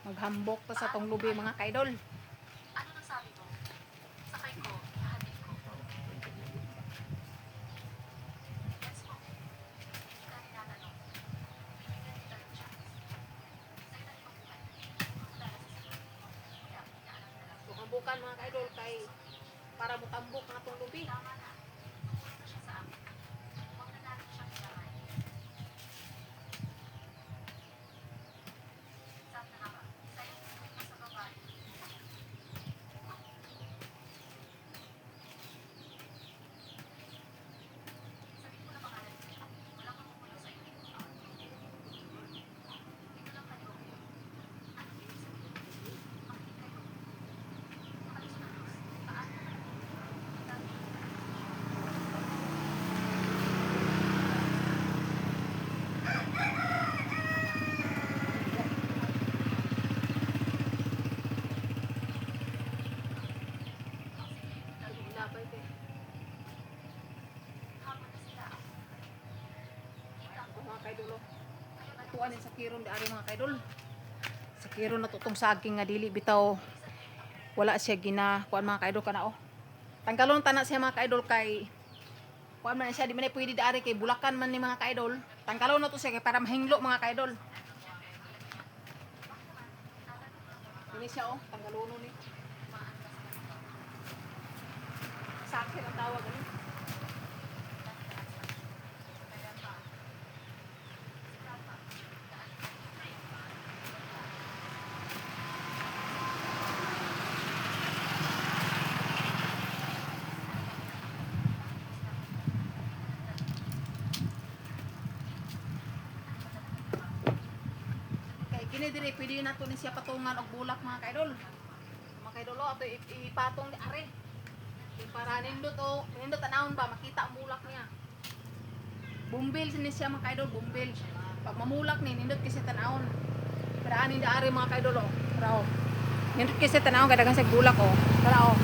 Maghambok ta sa tong lubi, mga kaidol. Bukan mga kaidol kay para mutambok ang atong lubi. Ilapay kay. Ako, mga kaidol, oh. Tuan sa kiron di ari, mga kaidol. Sa kiron na tutong saging nga dili bitaw wala siya gina kuan, mga kaidol, kana oh. Tanggalon tana siya, mga kaidol, kay kuan man siya, di man na pwede di ari kay bulakan man ni, mga kaidol. Tanggalon na to siya kay para mahinglo, mga kaidol. Ini siya oh, tanggalono ni. Sakit ang tawag ano. Kay kini dire pwede na to ni siya patungan og bulak, mga kaidol. Mga kaidol oh, ato ipatong ni are. Kay para nindot o nindot tanawon ba makita ang bulak niya. Bumbil ni siya, mga kaidol, bumbil. Pag mamulak ni nindot kasi tanawon. Para ani da are, mga kaidol oh. Para oh. Nindot kasi tanawon kay daghan sa bulak oh. Tara oh.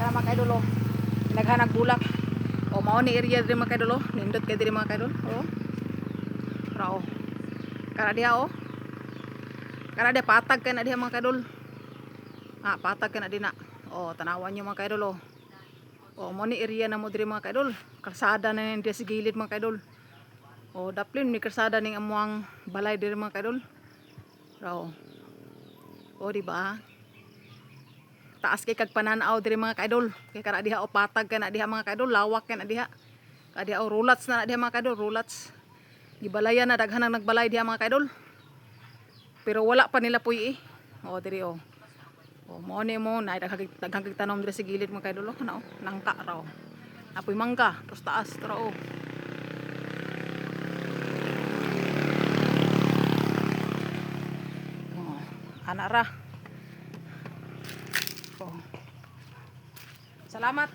Tara, mga kaidol oh. Daghan ang bulak. Oh, mao ni area dire, mga kaidol oh. Nindot kay dire, mga kaidol. Oh. Tara oh. Kara diha oh. Kara diha patag kay na diha, mga kaidol. Ah, patag kay na dinha. Oh, tanawan niyo, mga kaidol oh. Oh, mo ni area na mo diri, mga kaidol. Kalsada na ni diha sa gilid, mga kaidol. Oh, daplin ni kalsada ning amuang balay diri, mga kaidol. Raw. Oh, di ba? Taas kay kag pananaw diri, mga kaidol. Kay kana diha oh, patag kay na diha, mga kaidol, lawak kay na diha. Ka diha oh, rulats na na diha, mga kaidol, rulats. Gibalayan na, daghan ang nagbalay diha, mga kaidol. Pero wala pa nila puy eh. Oh, diri oh. Oh, mo ni mo na daghang daghang kag tanom diri sa gilid, mga kaidol oh, kana oh, nangka raw. Apoy mangga, tapos taas tara oh. Oh, ana ra. Oh. Salamat.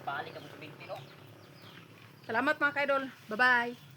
Balik ka mo sa 20 no? Salamat, mga kaidol. Bye-bye.